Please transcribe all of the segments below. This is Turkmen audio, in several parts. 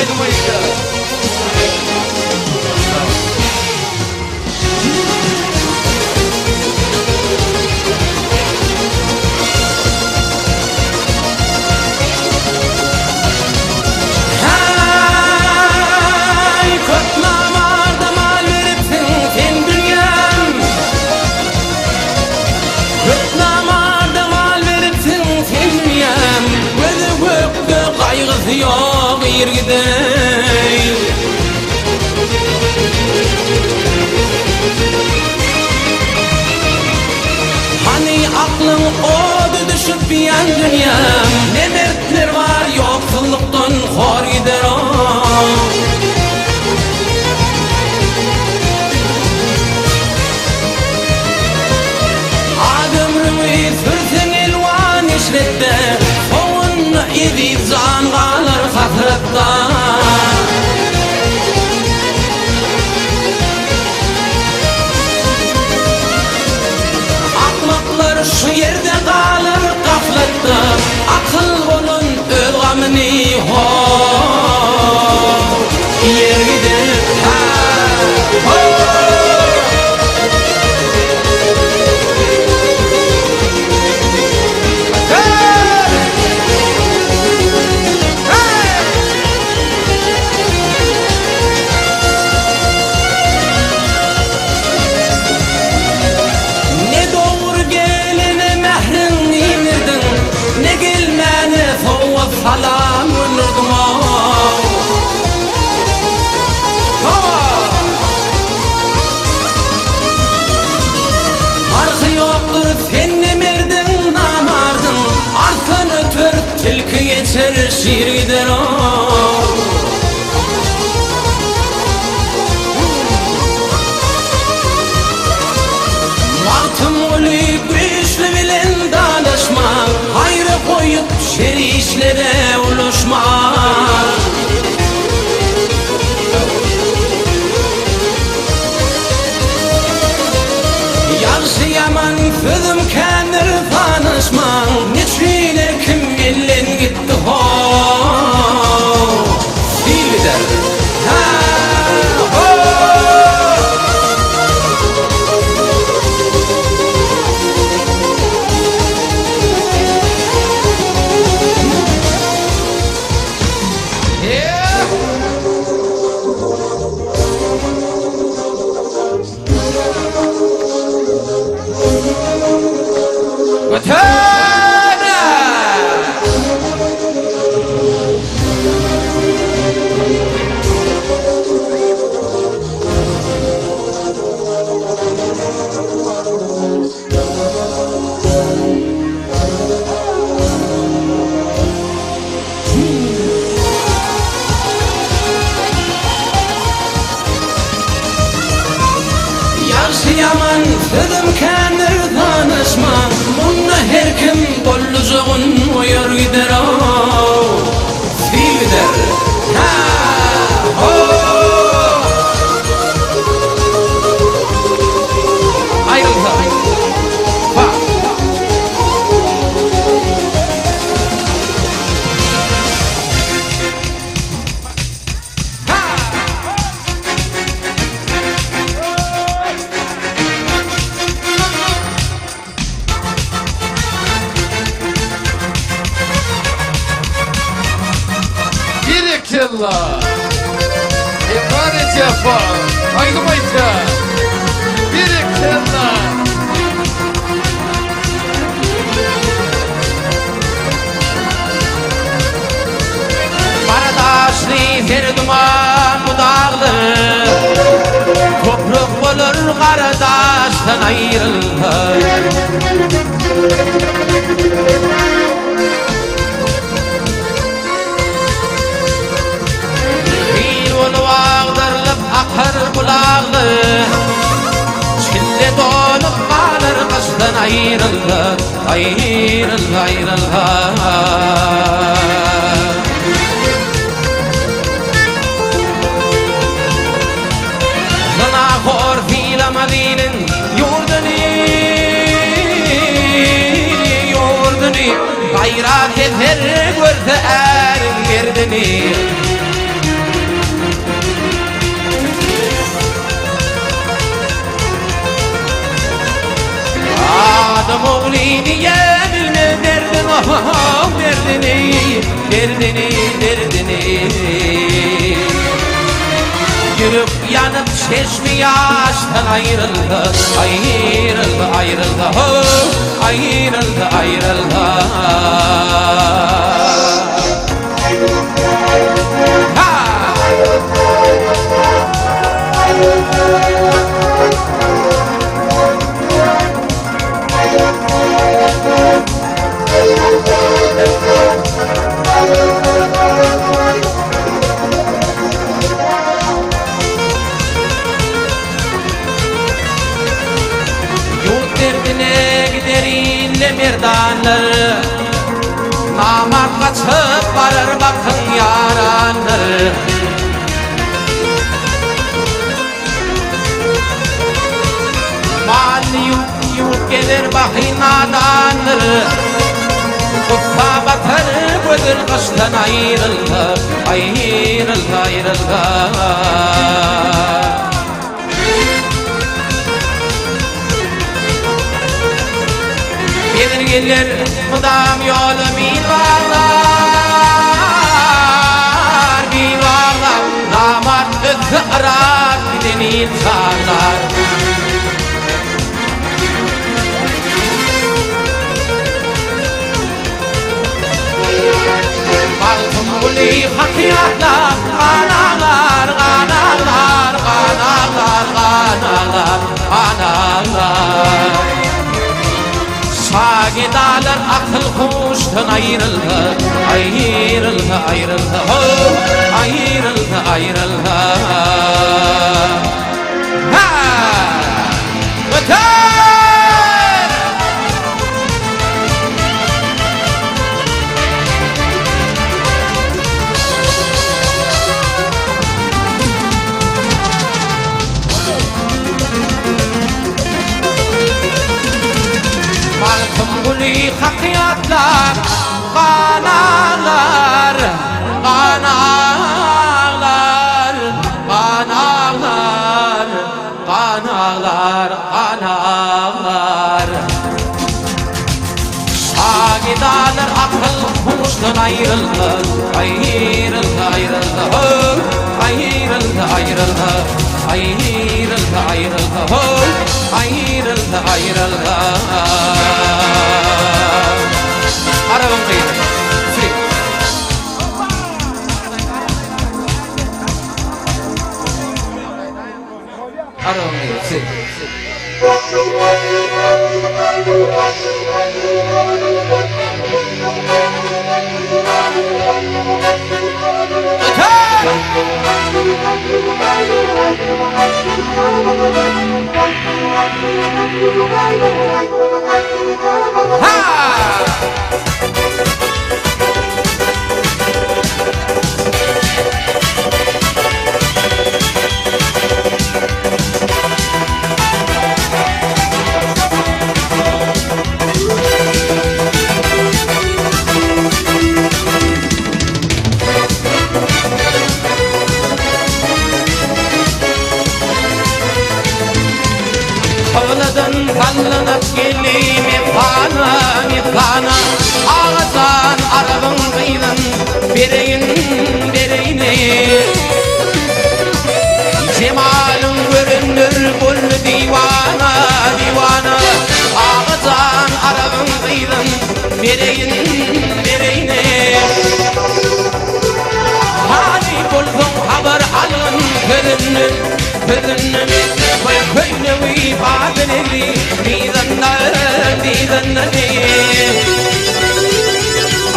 Aýdym aýtýar. Häý, köp namarda mal beripsiň sen dünýäm. Köp namarda mal beripsiň sen dünýäm. Gözi gökde gaýgysy ýok ir gideý. Hany aklyň ody düşüp ýan dünýäm Ne mertler bar ýoksullukdan hor gider o. Az ömrüňi sürseň elwan eşretde Soňunda eziz jan galar hasratda. Akmaklar şu ýerde galar gaflatda, Akyl bolan öz gamyny ho-o iýer gider, ha, ho! Ne dogry gelene mähriň indirdiň, Ne gelmäne sowgat salam gönderdiň-ow. Parhy ýokdur sen ne merdiň, namardyň, Arslan öter, tilki geçer, şir gider-ow. Magtymguly güýçli bilen dalaşma, Haýra goýup şer işlere ulaşma. Ýagşy-ýaman sözüm kändir sanaşma, Neçün erkim elden gitdi how. Sil gider. Ha! Ho! Göter! Ýagşy-ýaman sözüm kändir sanaşma, Munda her kim gollujagyn goýar gider-ow, Sil gider, hä-ho! Aýrylsa. Pa. Berekella! Emra Rejepow, aýdym aýtýar. Berekella! Gara daşly ser duman bu daglar, Toprak bolar gara daşdan aýrylsa. Sil bolup agdarylyp akar bulaglar, Çille dolup galar gyşdan aýrylsa, Aýrylsa, aýrylsa. Zynahor sylamaz iliň ýurduny, ýurduny, Gaýrat eder görse äriň merdini. Magtymguly diýe bilmez derdin oh derdini, derdini, derdini. Ýürek ýanyp çeşmi ýaşdan aýryldy, aýryldy, aýryldy, ho, aýryldy, aýryldy. Ha! Ýurt derdine gider ille merdanlar, Namart gaçyp barar bakyň ýaranlar. Mally ýurt ýurt gezer bahy nadandyr. Gussa batar gözel gyşdan aýrylsa, aýrylsa, aýrylsa. Gelir gelir mydam ýola bil baglar, bil baglar, Namart ötse yrar giden il çaglar. Magtymguly haky ýatlap, gan aglar, gan aglar, gan aglar, gan aglar, gan aglar. Şa-gedalar akyl-huşdan aýrylsa, aýrylsa, aýrylsa, ho, aýrylsa, aýrylsa. Ha! Göter! Magtymguly haky ýatlap, gan aglar, gan aglar, gan aglar, gan aglar, gan aglar. Şagedalar akyl huşdan aýrylsa, aýrylsa, aýrylsa, ho, aýrylsa, aýrylsa, aýrylsa, aýrylsa, ho, aýrylsa, aýrylsa. Arabyň gyzy. Sü. Arabyň gyzy. Sü. Ha! Kybladan sallanyp geldi messana, messana, Agajan Arabyň gyzyn bereýin, bereýin eý. Jemalyň görenler boldy diwana, diwana, Agajan Arabyň gyzyn bereýin, bereýin eý. Haly bolsaň habar algyn sözünden, sözünden, Toý köýnegi badyny dyzyndan, dyzyndan eý.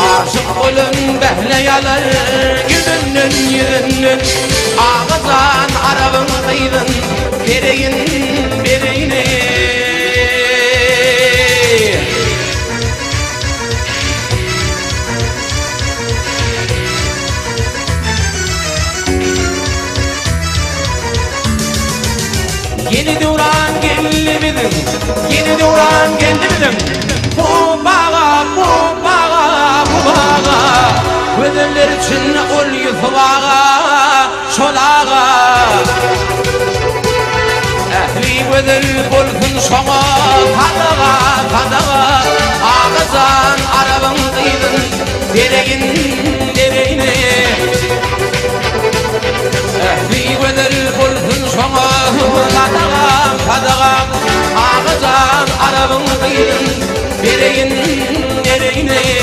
Aşyk bolan bähle ýalar ýüzünden, ýüzünden, Agajan Arabyň gyzyn bereýin, bereýin eý. Ýene döwran geldi biziň, Ýene döwran geldi biziň. Bu baga, bu baga, bu baga, Gözeller içinde ol Ýusup aga, şol aga. Ähli gözel bolsun şoňa sadaga, sadaga. Arabyň gyzyn bereýin, bereýin eý.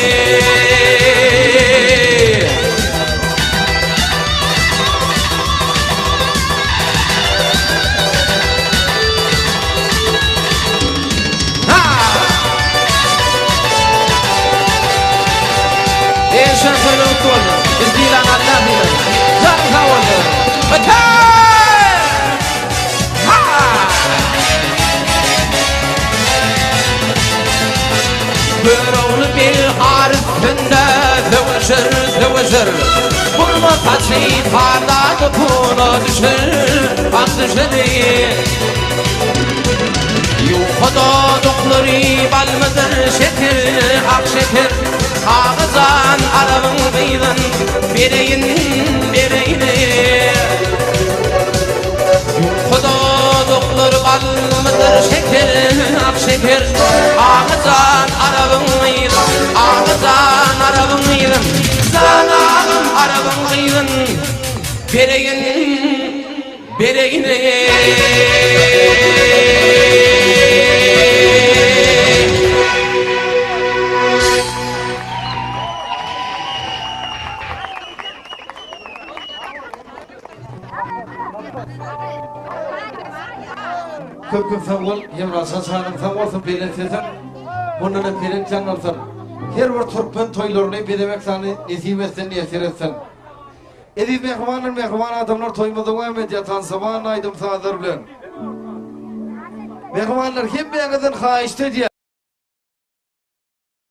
Eşen toýlar gutly bolsun. Biz Dilan Allah diýler. Janyň sag bolsun. Öte! Ha! Görogly beg ar üstünde söweşir, söweşir. Burma saçy parlady pula düşer, ak düşedi. Ýuka dodaklary balmydyr şeker, ak şeker. Agajan Arabyň gyzyn bereýin, bereýin. Ýuka dodaklary balmydyr şeker, ak şeker. Agajan Arabyň gyzyn, Agajan Arabyň gyzyn, Jan agam Arabyň gyzyn bereýin, bereýin. Köp köp sag bol, Hemrajan janyň sag bolsun, belent sesiň mundan hem belent ýaňlansyn. Her bir türkmen toýlaryny bezemek sany nesip etsin, miýesser etsin. Eziz mähribanlar, mähriban adamlar toýumyz dowam edýär tansaban aýdym-sazlar bilen. Mähribanlar hemmäňizden haýyşt edýän.